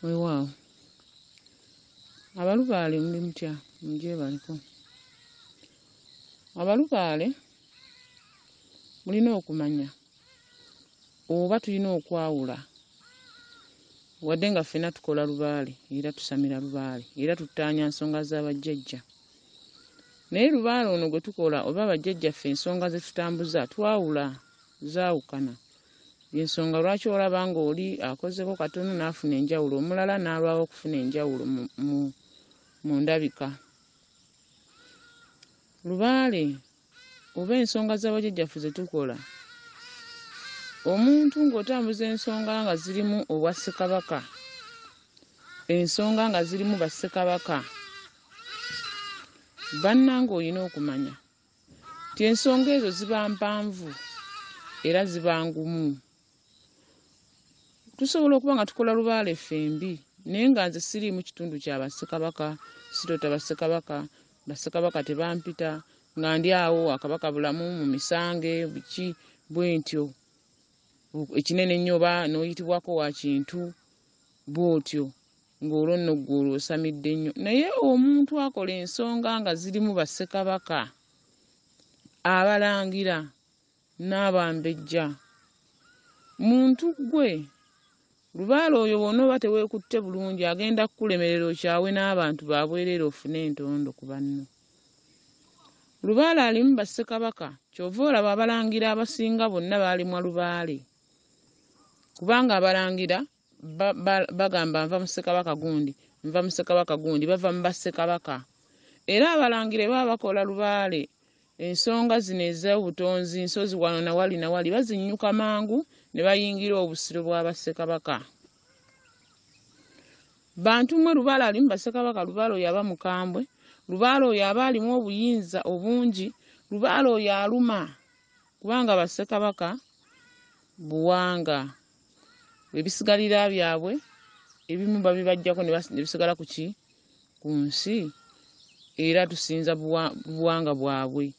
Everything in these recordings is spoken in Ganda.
Weewaawo abalubaale muli mutya mugyebaleko. Abalubaale mulina okumanya oba tulina okwawula wadde nga ffenna tukola lubaale era tusamira lubaale era tuttaanya nsonga za bajjajja naye lubaale ono gwe tukola oba bajjajjaffe ensonga ze tutambuza twawula zaawukana. Y'ensonga lwaki olaba ng'oli akozeko katono n'afuna enjawulo omulala n'alwawo okufuna enjawulo mu ndabika. Lubaale oba ensonga za bajjajjaffe ze tukola, omuntu ng'otambuza ensonga nga zirimu obwassekabaka, ensonga nga zirimu bassekabaka, bannange olina okumanya nti ensonga ezo ziba mpanvu era ziba ngumu. Tusobola okuba nga tukola lubaale ffembi naye nga nze siriimu kitundu kya bassekabaka, siroota bassekabaka, bassekabaka tebampita nga ndi awo akabaka bulamu mu misange biki bwe ntyo ekinene ennyo oba n'oyitibwako wa kintu bw'otyo ng'olwo nno ggwe olwo osamidde nnyo. Naye omuntu akola ensonga nga zirimu bassekabaka, abalangira n'abambejja, muntu ggwe lubaale oyo bw'onooba teweekutte bulungi agenda kukulemerera okyawe n'abantu ba bwereere ofune entondo ku banno. Lubaale alimu bassekabaka ky'ova olaba abalangira abasinga bonna baalimwa lubaale kubanga abalangira bagamba nva mu ssekabaka gundi, nva mu ssekabaka gundi, bava mu bassekabaka. Era abalangira bwe baba bakola lubaale ensonga zino ez'obutonzi nsozi wano na wali na wali bazinnyuka mangu ne bayingira obusiro bwa bassekabaka. Bantu mmwe lubaale alimu bassekabaka, lubaale oyo aba mukambwe, lubaale oyo aba alimu obuyinza obungi, lubaale oyo aluma kubanga bassekabaka buwanga ebisigalira byabwe ebimu babibajjako ne bisigala ku ki ku nsi era tusinza buwanga bwabwe.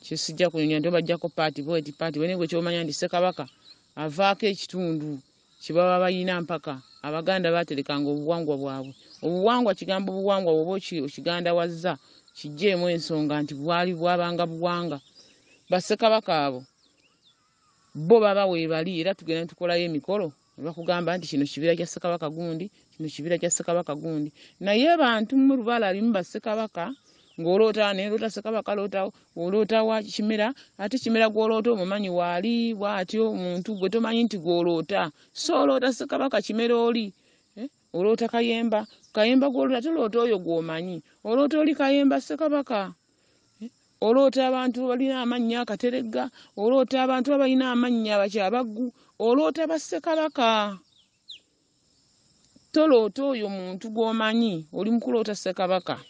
Kyesijja kunyonya nti obajjako paati bweti paati bwe, naye gwe ky'omanya nti ssekabaka avaako ekitundu kye baba balina mpaka Abaganda baaterekanga obuwangwa bwabwe. Obuwangwa kigambo buwangwa bw'oba okigandawazza kiggyeemu ensonga nti bwali bwabanga buwanga. Bassekabaka abo bo baba weebali era tugenda ne tukolayo emikolo ne bakugamba nti kino kibira kya ssekabaka gundi, kino kibira kya ssekabaka gundi. Naye bantu mmwe lubaale alimu bassekabaka ng'oloota ne loota ssekabaka loota oloota wa Kimera ate Kimera gw'oloota omumanyi waali bw'atyo muntu gwe tomanyi nti gw'oloota so oloota ssekabaka Kimera oli oloota Kayemba, Kayemba gw'oloota toloota oyo gw'omanyi oloota oli Kayemba ssekabaka. Oloota abantu abalina amannya Akateregga, oloota abantu abalina amannya Abakyabaggu, oloota bassekabaka. Toloota oyo muntu gw'omanyi, oli mu kuloota ssekabaka.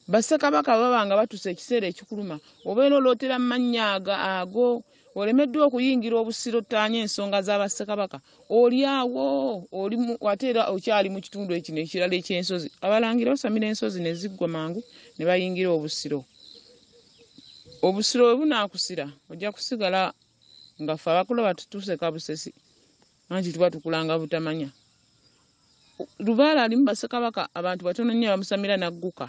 Bassekabaka baba nga batuuse ekiseera ekikuluma, obeera olootera mu mannya ago, olemeddwa okuyingira obusiro ottaanye ensonga za bassekabaka, oli awo oli ate era okyali mu kitundu ekino ekirala eky'ensozi. Abalangira basamira ensozi ne ziggwa mangu ne bayingira obusiro. Obusiro bwe bunaakusira ojja kusigala nga ffe abakulaba tutuseka busesi anti tuba tukulanga butamanya. Lubaale alimu bassekabaka abantu batono nnyo abamusamira n'agguka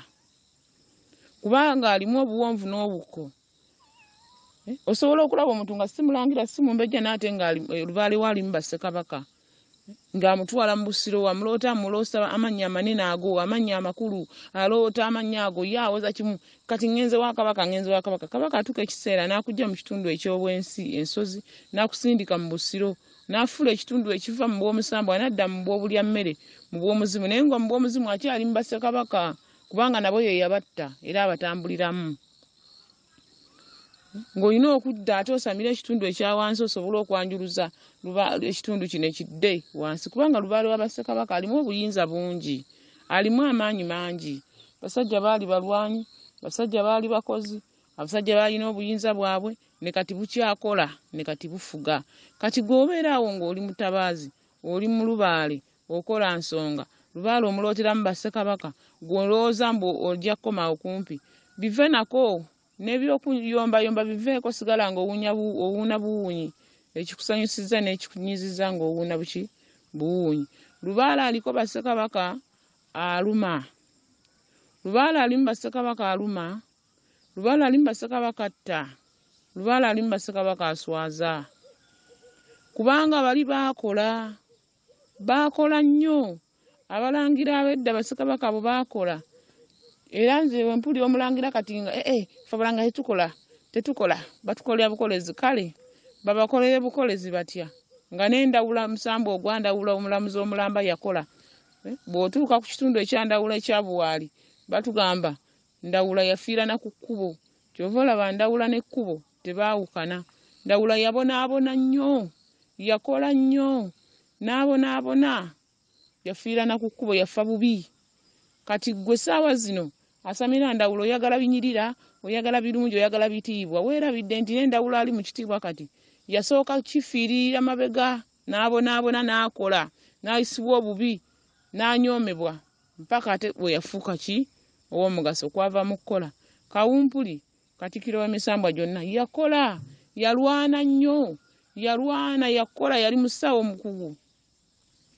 kubanga alimu obuwonvu n'obukko. Osobola okulaba omuntu nga simulangira si mumbejja naye ate nga lubaale we alimu bassekabaka ng'amutwala mu busiro amuloota amuloosa amannya amanene ago amannya amakulu aloota amannya ago ye awoza kimu kati ŋŋenze wa kabaka ŋŋenze wa kabaka. Kabaka atuuka ekiseera n'akuggya mu kitundu eky'obwensi ensozi n'akusindika mu busiro n'afuula ekitundu ekiva mu bw'omusambwa n'adda mu bw'obulyammere mu bw'omuzimu naye nga mu bw'omuzimu akyali mu bassekabaka kubanga nabo ye yabatta era abatambuliramu. Ng'olina okudda ate osamire ekitundu ekya wansi osobole okwanjuluza ekitundu kino ekidde wansi kubanga lubaale wa bassekabaka alimu obuyinza bungi, alimu amaanyi mangi. Basajja baali balwanyi, basajja baali bakozi, abasajja baalina obuyinza bwabwe ne kati bukyakola ne kati bufuga. Kati gw'obeera awo ng'oli mutabaazi, oli mu lubaale, okola nsonga, lubaale omulooteramu bassekabaka, gw'olowooza mbu ojja kukoma awo kumpi, bive nako n'ebyokuyombayomba biveeko, sigala ng'owunya owuuna buwunyi. Ekikusanyusizza n'ekikunyizizza ng'owuuna buki buwuunyi. Lubaale aliko bassekabaka aluma. Lubaale alimu bassekabaka aluma. Lubaale alimu bassekabaka atta. Lubaale alimu bassekabaka aswaza. Kubanga bali baakola. Baakola nnyo. Abalangira ab'edda bassekabaka abo baakola. Era nze bwe mpulira omulangira kati nga ffe abalangira tetukola, tetukola, batukolera bukolezi. Kale babakolere bukolezi batya? Nga n'endawula musambu ogwandawula omulamuzi omulamba yakola. Bw'otuuka ku kitundu ekyandawula ekya Buwaali batugamba Ndawula yafiira na ku kkubo. Ky'ova olaba Ndawula n'ekkubo tebaawukana. Ndawula yabonaabona nnyo, yakola nnyo, n'abonaabona, yafiira na ku kkubo, yafa bubi. Kati ggwe essaawa zino asamira Ndawula oyagala binyirira, oyagala birungi, oyagala bitiibwa. Weerabidde nti n'Endawula ali mu kitiibwa kati yasooka kifiiririra mabega, n'abonaabona, n'akola, n'ayisibwa obubi, n'anyoomebwa mpaka ate bwe yafuuka ki ow'omugaso kwava mu kukola. Kawumpuli katikkiro w'emisambwa gyonna yakola, yalwana nnyo, yalwana, yakola, yali musawo omukugu.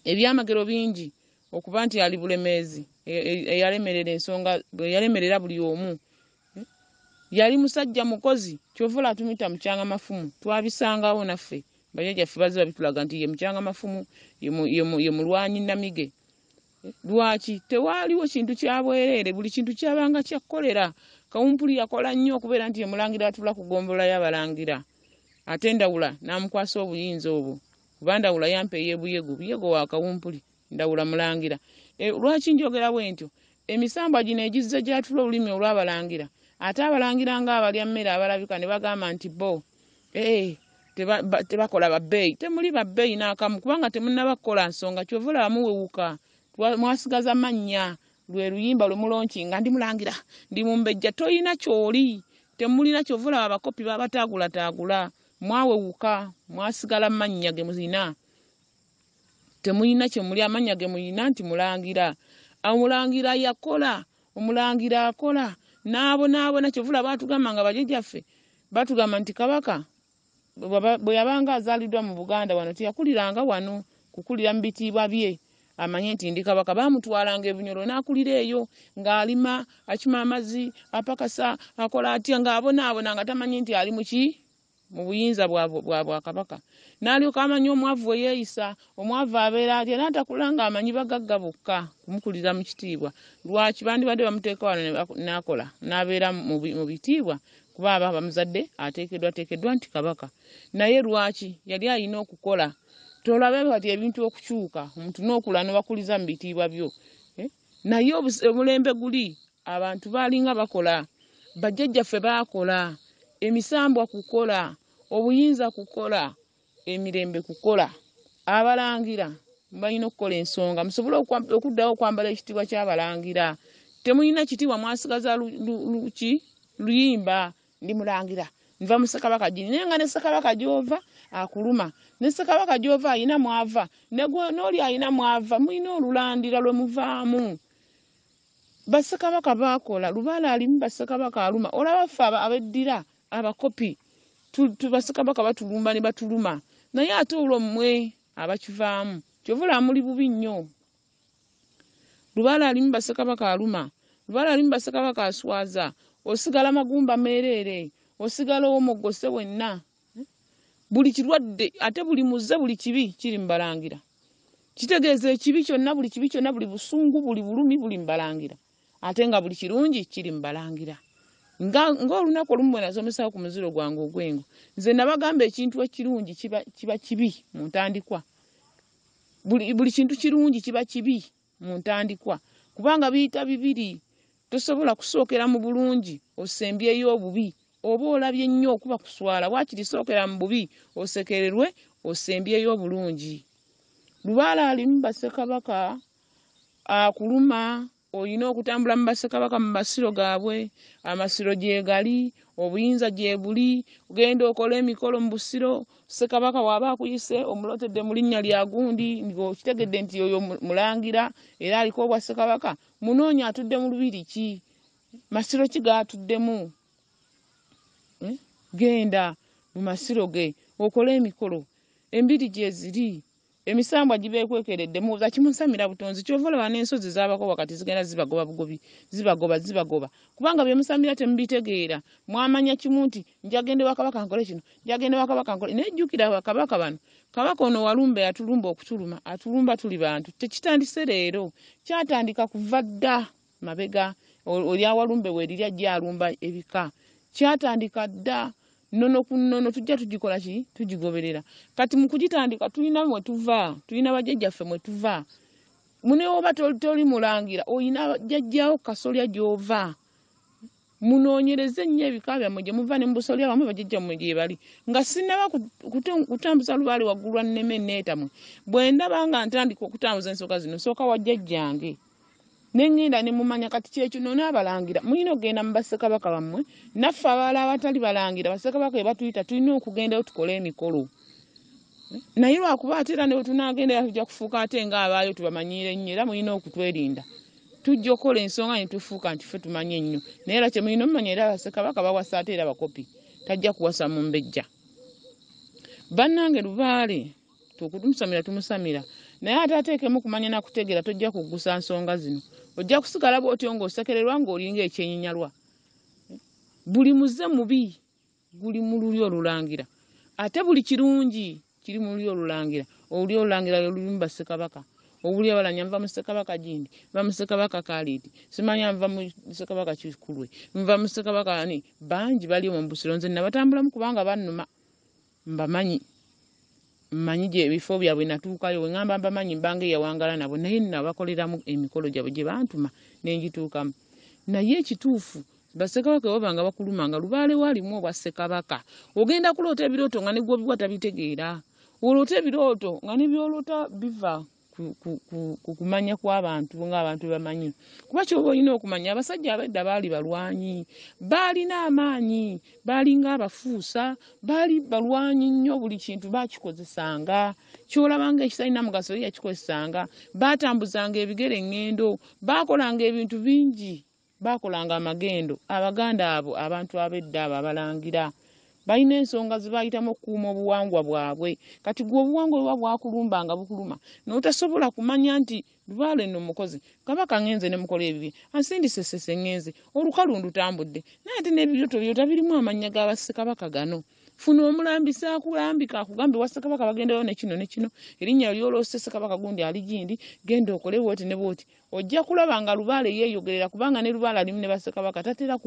Ebyamagero bingi okuba nti ali Bulemeezi eyalemerera ensonga, eyalemerera buli omu. Yali musajja mukozi, ky'ova olaba tumuyita Mukyanga Mafumu. Twabisangawo naffe bajjajjaffe bazze babitulaga nti ye Mukyanga Mafumu, ye mulwanyi Namige. Lwaki? Tewaaliwo kintu kya bwereere, buli kintu kyabanga kya kukolera. Kawumpuli yakola nnyo okubeera nti ye mulangira atula ku ggombolola y'abalangira. Ate Ndawula n'amukwasa obuyinza obwo. Kuba Ndawula yampa ey'e Buyego, Buyego wa Kawumpuli, Ndawula mulangira. Lwaki njogera bwe ntyo? Emisambwa gino egizze gyatula olulimi olw'abalangira. Ate abalangira ng'abalya mmere abalabika ne bagamba nti bo tebakola babbeeyi. Temuli babbeeyi n'akamu kubanga temunnaba kukola nsonga. Ky'ova olaba muwewuka. Mwasigaza mannya lwe luyimba lwe mulonkinga ndi mulangira, ndi mumbejja. Toyina ky'oli, temulina. Ky'ova olaba abakopi babataagulataagula. Mwawewuka, mwasigala mannya ge mulina. Temulina kye muli, amannya ge mulina nti mulangira. Omulangira yakola, omulangira akola, n'abonaabona. Ky'ova olaba batugamba nga bajjajjaffe batugamba nti kabaka bwe yabanga azaaliddwa mu Buganda wano teyakuliranga wano kukulira mu bitiibwa bye amanye nti ndi kabaka. Baamutwalanga e Bunyoro n'akulira eyo ng'alima, akima amazzi, apakasa, akola atya, ng'abonaabona nga tamanyi nti ali muki mu buyinza bwa bwakabaka. N'alyoka amanya omwavu we yeeyisa, omwavu abeera atya, n'atakula ng'amanyi bagagga bokka kumukulira mu kitiibwa. Lwaki bandibadde bamuteeka wano n'akola n'abeera mu bitiibwa kuba aba bamuzadde ateekeddwa nti kabaka. Naye lwaki yali alina okukola? Tolabe kati ebintu okukyuka, omuntu n'okula n'obakuliza mu bitiibwa byo. Naye omulembe guli abantu baalinga bakola, bajjajjaffe baakola, emisambwa kukola, obuyinza kukola, emirembe kukola. Abalangira balina okukola ensonga musobole okuddawo okwambala ekitiibwa ky'abalangira. Temulina kitiibwa, mwasigaza luyimba ndi mulangira, nva mu Ssekabaka gini. Naye nga ne Ssekabaka gy'ova akuluma, ne Ssekabaka gy'ova ayina mwava, n'oli ayina mwava, mulina olulandira lwe muvaamu. Bassekabaka baakola, Lubaale alimu bassekabaka aluma. Olaba ffe abeddira abakopi bassekabaka batulumba ne batuluma, naye ate olwo mmwe abakivaamu ky'ova olaba muli bubi nnyo. Lubaale alimu bassekabaka aluma, Lubaale alimu bassekabaka aswaza. Osigala magumba meereere, osigala owomoggose wenna. Buli kirwadde ate buli muze, buli kibi kiri mu balangira. Kitegeeza ekibi kyonna, buli kibi kyonna, buli busungu, buli bulumi buli mu balangira. Ate nga buli kirungi kiri mu balangira. Ng'olunaku olumu bwe nasomesawo ku muziro gwange ogw'engo, nze nabagamba ekintu ekirungi kiba kibi mu ntandikwa. Buli kintu kirungi kiba kibi mu ntandikwa, kubanga biyita bibiri. Tosobola kusookera mu bulungi osembyeyo obubi. Oba olabye nnyo okuba kuswala, waakiri sookera mu bubi osekererwe osembyeyo obulungi. Lubaale alimu bassekabaka akuluma, olina okutambula mu bassekabaka mu masiro gaabwe, amasiro gye gali, obuyinza gye buli, ogenda okola emikolo mu busiro, ssekabaka bw'aba akuyise omulotedde mu linnya lya gundi, ng'okitegedde nti oyo mulangira era aliko obwa ssekabaka, munoonya atudde mu lubiri ki? Masiro ki g'atuddemu? Genda mu masiro ge okole emikolo. Embiri gyeziri, emisambwa gibeekwekeredde, mubuuza kimusamira butonzi. Kyova olaba n'ensozi zaabako wakati zigenda zibagoba bugobi, zibagoba zibagoba, kubanga bye musamira temubitegeera. Mwamanya kimu nti njagende wa kabaka nkole kino, njagende wa kabaka nkole. Naye jjukira bakabaka bano, kabaka ono walumba yatulumba okutuluma, atulumba tuli bantu. Tekitandise leero, kyatandika kuva dda mabega. Oli awalumbe weeriri ajja alumba ebika, kyatandika dda. Nnono ku nnono tujja tugikola ki, tugigoberera. Kati mu kugitandika tulina mwe tuva, tulina bajjajjaffe mwe tuva. Mune oba toli mulangira, olina jjajjawo kasolya gy'ova. Munoonyereze nnyo ebika byammwe gye muva ne mu busolya bwammwe bajjajjammwe gye bali. Nga sinnaba kutambuza lubaale waggulu lwa nneme neetamwe, bwe ndaba nga ntandika okutambuza ensonga zino, nsooka wa jjajjange ne ŋŋenda ne mumanya. Kati kyekyo n'abalangira mulina okugenda mu bassekabaka bammwe, naffe abalala abatali balangira bassekabaka be batuyita tulina okugendayo tukole emikolo. Naye lwakuba ate era ne bwe tunaagenda era tujja kufuuka ate ng'abaayo tubamanyiire nnyo, era mulina okutwerinda. Tujja okukola ensonga ne tufuuka nti ffe tumanyi ennyo, naye era kye mulina omumanya, era bassekabaka bawasa ate era bakopi, tajja kuwasa mumbejja. Bannange lubaale tumusamira tumusamira, naye ate ateekemu kumanya na kutegeera, tojja kuggusa nsonga zino. Ojja kusigala bw'otyo ng'osekererwa ng'olinga ekyenyinyalwa. Buli muze mubi guli mu lulyo olulangira, ate buli kirungi kiri mu lulyo olulangira. Olulyo olulangira lwe lulimu bassekabaka. Owulira balanya nva mu ssekabaka gindi, nva mu ssekabaka Khalid, simanya nva mu ssekabaka Kikulwe, nva mu ssekabaka ani, bangi bali omwo mu Busiro. Nze nabatambulamu kubanga bannuma, mbamanyi, mmanyi gye ebifo byabwe natuukayo. Bwe ŋŋamba mbamanyi mbanga eyawangala nabo, naye nabakoleramu emikolo gyabwe gye bantuma ne ngituukamu. Naye ekituufu bassekabaka bwe baba nga bakuluma nga lubaale waalimu obwa ssekabaka, ogenda kuloota ebirooto nga ne gw'obiwa tabitegeera. Oloota ebirooto nga ne by'oloota biva ku kumanya kw'abantu ng'abantu bamanyi. Kuba ky'oba olina okumanya, abasajja ab'edda baali balwanyi, baalina amaanyi, baalinga abafuusa, baali balwanyi nnyo, buli kintu baakikozesanga. Ky'olabanga ekitalina mugaso ye yakikozesanga. Baatambuzanga ebigere eŋŋendo, baakolanga ebintu bingi, baakolanga amagendo. Abaganda abo, abantu ab'edda abo abalangira, balina ensonga ze bayitamu okukuuma obuwangwa bwabwe. Kati gwe obuwangwa bwe bwakulumba nga bukuluma, n'otasobola kumanya nti lubaale nno mukozi, kabaka ŋŋenze ne mukola ebibi, ansindise ssese ŋŋenze, olukalu ndutambudde, naye ate n'ebirooto byota birimu amannya ga bassekabaka gano. Funa omulambisi akulambika akugambe wa ssekabaka bagendayo ne kino ne kino, erinnya ly'oloose ssekabaka gundi ali gindi, genda okole bw'oti ne bw'oti. Ojja kulaba nga lubaale yeeyogerera, kubanga ne lubaale alimu ne bassekabaka tatera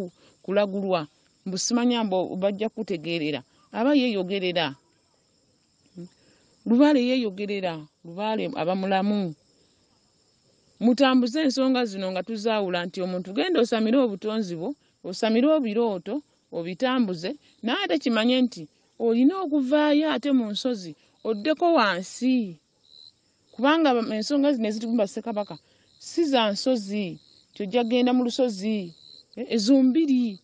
kulagulwa. Mbu simanya mbu bajja kutegeerera, aba yeeyogerera. Lubaale yeeyogerera, lubaale aba mulamu. Mutambuze ensonga zino nga tuzaawula nti omuntu genda osamire obutonzi bwo, osamire obirooto, obitambuze, naye ate kimanye nti olina okuvaayo ate mu nsozi oddeko wansi, kubanga ensonga zino ezitugumba ssekabaka si za nsozi, tojja kugenda mu lusozi, ezo mbiri.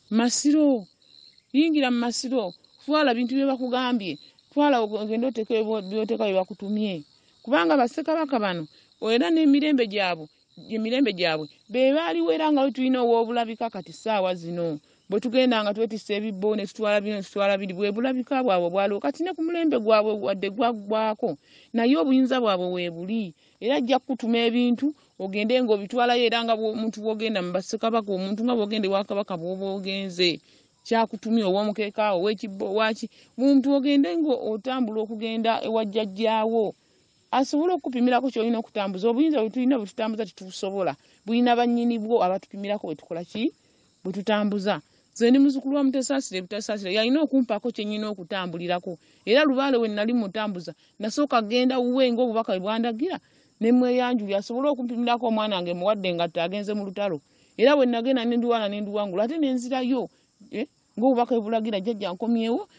Masiro, yingira mu masiro, twala bintu bye bakugambye, twala ogende oteeke by'oteeka bye bakutumye. Kubanga bassekabaka bano era n'emirembe gyabwe, emirembe gyabwe be baaliwo era nga tulina ow'obulabika kati ssaawa zino. Bwe tugenda nga twetisse ebibbo ne tutwala bino ne tutwala biri, bwe bulabika bwabwe bwaliwo. Kati ne ku mulembe gwabwe wadde gwaggwako, naye obuyinza bwabwe weebuli. Era ajja kukutuma ebintu ogende ng'obitwalayo, era nga omuntu bw'ogenda mu bassekabaka, omuntu nga bw'ogenda ewa kabaka bw'oba ogenze, kyakutumye ow'omukeeka, ow'ekibbo, owaki, muntu ogende ng'otambula okugenda ewa jjajjaawo asobole okukupimirako ky'olina okutambuza. Obuyinza bwe tulina bwe tutambuza tetubusobola, bulina bannyini bwo abatupimirako bwe tukola ki, bwe tutambuza. Nze ndi muzzukulu wa Mutesaasira, Butasaasira yalina okumpaako kye nnina okutambulirako, era lubaale we nali mutambuza nasooka kugenda wuwe ng'obubaka bwe bwandagira ne mweyanjulira asobole okumpimirako omwana wange muwadde engatto agenze mu lutalo. Era bwe nagenda ne ndwana ne nduwangula ate ne nzirayo, ng'obubaka bwe bulagira jjajja nkomyewo,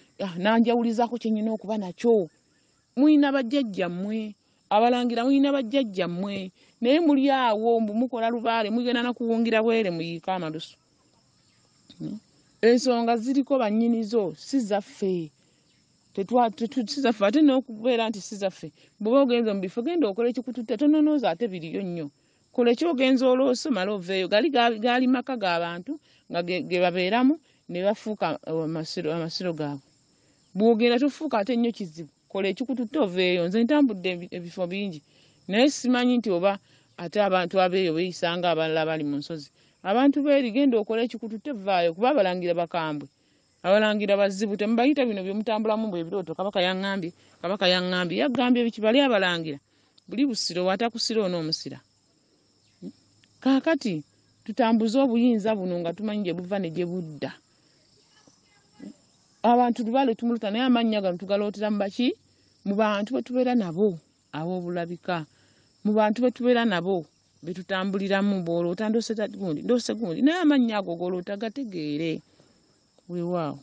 n'anjawulizaako kye nnina okuba nakyo. Mulina bajjajjammwe, abalangira mulina bajjajjammwe, naye muli awo mbu mukola lubaale, mugenda na kuwungira bwere muyiike amalusu. Ensonga ziriko bannyinizo, si zaffe. Si zaffe, ate n'okubeera nti si zaffe. Bw'oba ogenze mu bifo, genda okole ekikututte, tononooza ate biriyo nnyo. Kola ekyogenza oloose omale oveeyo. Gali gaali maka g'abantu nga ge babeeramu, Ne bafuuka amasiro gaabwe. Bw'ogenda tofuuka ate nnyo kizibu, kola ekikututte oveeyo. Nze ntambudde ebifo bingi, naye simanyi nti oba ate abantu abeeyo beeyisa nga abalala abali mu nsozi. Abantu b'eri genda okole ekikututte vaayo, kuba abalangira bakambwe, abalangira bazibu. Temubayita bino bye mutambulamu mbu ebirooto, Kabaka yaŋŋambye, Kabaka yaŋŋambye. Yaggambye biki? Bali abalangira buli busiro, w'atakusira onoomusira. Kaakati tutambuze obuyinza buno nga tumanyi gye buva ne gye budda. Abantu lubaale tumulota, naye amannya gano tugalootera mu baki? Mu bantu be tubeera nabo ab'obulabika, mu bantu be tubeera nabo be tutambuliramu. Bw'oloota ndoose gundi, ndoose gundi, naye amannya ago g'oloota gategeere. Weewaawo.